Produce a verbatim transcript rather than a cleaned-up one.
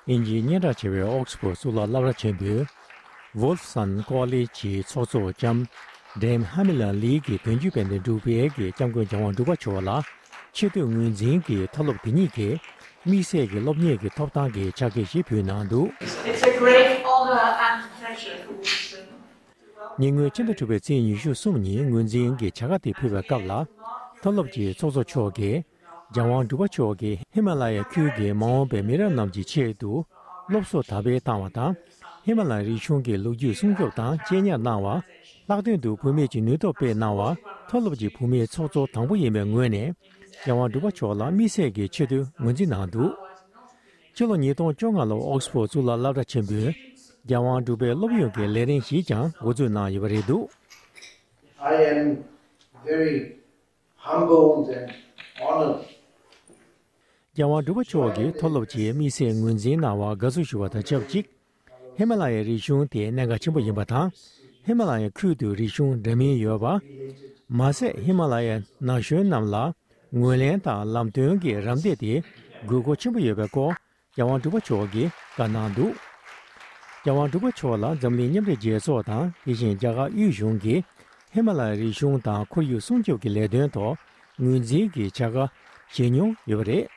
དབྱིན་ཇིའི་སྙན་གྲགས་ཆེ་བའི་ཨོག་སི་ཕོར་གཙུག་ལག་སློབ་གྲྭ་ཆེན་པོའི་Wolfson College གྱི་ཚོགས་གཙོ་ལྕམ་Dame Hamila Lee གིས་དོན་གཅོད་པའི་འདེམས་སྒྲུག་པའི་གི་སྐྱབས་མགོན་རྒྱལ་དབང་འབྲུག་པ་མཆོག་ལ་ཆེ་བསྟོད་ངོས་འཛིན་གྱི་མཐོ་སློབ་དེ་ཉིད་ཀྱིས་དམིགས་བསལ་གྱི་སློབ་གཉེར་གྱི་ཐོབ་ཐང་གི་ཕྱག་འཁྱེར་ཞིག་ཕུལ་གནང་འདུག It's a great honor and pleasure for Wolfson. ཉེ་སྔོན་ཕྱི་ཟླ་དྲུག་པའི་ཚེས་ཉི་ཤུ་གསུམ་ཉིན་ངོས་འཛིན་གྱི་བྱ་དགའ་དེ་ཕུལ་བའི་སྐབས་ལ། མཐོ་སློབ་ཀྱི་ཚོགས་གཙོ་མཆོག་གིས་རྒྱལ་དབང་འབྲུག་པ་མཆོག་གིས་ཧི་མ་ལ་ཡའི་ཁུལ་གྱི་མ་འོངས་པའི་མི་རབས་རྣམས་ཀྱི་ཆེད་དུ་སློབ་གསོ་དར་སྤེལ་བཏང་བ་དང་། ཧི་མ་ལ་ཡའི་རིག་གཞུང་གི་ལོ་རྒྱུས་སྲུང་སྐྱོབ་དང་གཅེས་ཉར་གནང་བ། ལྷག་དོན་དུ་བུད་མེད་ཀྱི་ནུས་སྟོབས་སྤེལ་གནང་བ། མཐོ་སློབ་ཀྱི་བུད་མེད་ཚོགས་གཙོ་དང་པོ་ཡིན་པའི་ངོས་ནས་རྒྱལ་དབང་འབྲུག་པ་མཆོག་ལ་དམིགས་བསལ་གྱི་ཆེ་བསྟོད་ངོས་འཛིན་གནང་འདུག་ཕྱི་ལོ་ཉིས་སྟོང་བཅོ་ལྔ་ལོར་ཨོག་སི་ཕོར་གཙུག་ལག་སློབ་གྲྭ་ཆེན་པོས་རྒྱལ་དབང་འབྲུག་པའི་སློབ་ཡོན་གྱི་ལས་རིམ་ཞིག་ཀྱང་འགོ་འཛུགས་གནང་ཡོད་པ་རེད་འདུག I am very humbled and honored. རྒྱལ་དབང་འབྲུག་པ་མཆོག་གིས་མཐོ་སློབ་ཀྱི་དམིགས་བསལ་ངོས་འཛིན་གནང་བར་དགའ་བསུ་ཞུ་བ་དང་ཆབས་ཅིག་ཧི་མ་ལ་ཡའི་རིག་གཞུང་དེ་གནད་འགག་ཆེན་པོ་ཡིན་པ་དང་། ཧི་མ་ལ་ཡའི་ཁུལ་དུ་རིག་གཞུང་འདྲ་མིན་ཡོད་པ། མ་ཟད་ཧི་མ་ལ་ཡའི་ན་གཞོན་རྣམས་ལ་ངོས་ལེན་དང་ལམ་སྟོན་གྱི་རམ་འདེགས་དེ་དགོས་མཁོ་ཆེན་པོ་ཡོད་པའི་སྐོར་རྒྱལ་དབང་འབྲུག་པ་མཆོག་གིས་བཀའ་གནང་འདུག་རྒྱལ་དབང་འབྲུག་པ་མཆོག་ལ་འཛམ་གླིང་མཉམ་འབྲེལ་རྒྱལ་ཚོགས་དང་། དེ་བཞིན་རྒྱ་གར་དབུས་གཞུང་གིས་ཧི་མ་ལ་ཡའི་རིག་གཞུང་དང་ཁོར་ཡུག་སྲུང་སྐྱོབ་ཀྱི་ལས་དོན་ཐོག་ངོས་འཛིན་གྱི་བྱ་དགའ་བཞེས་མྱོང་ཡོད་པ་རེད།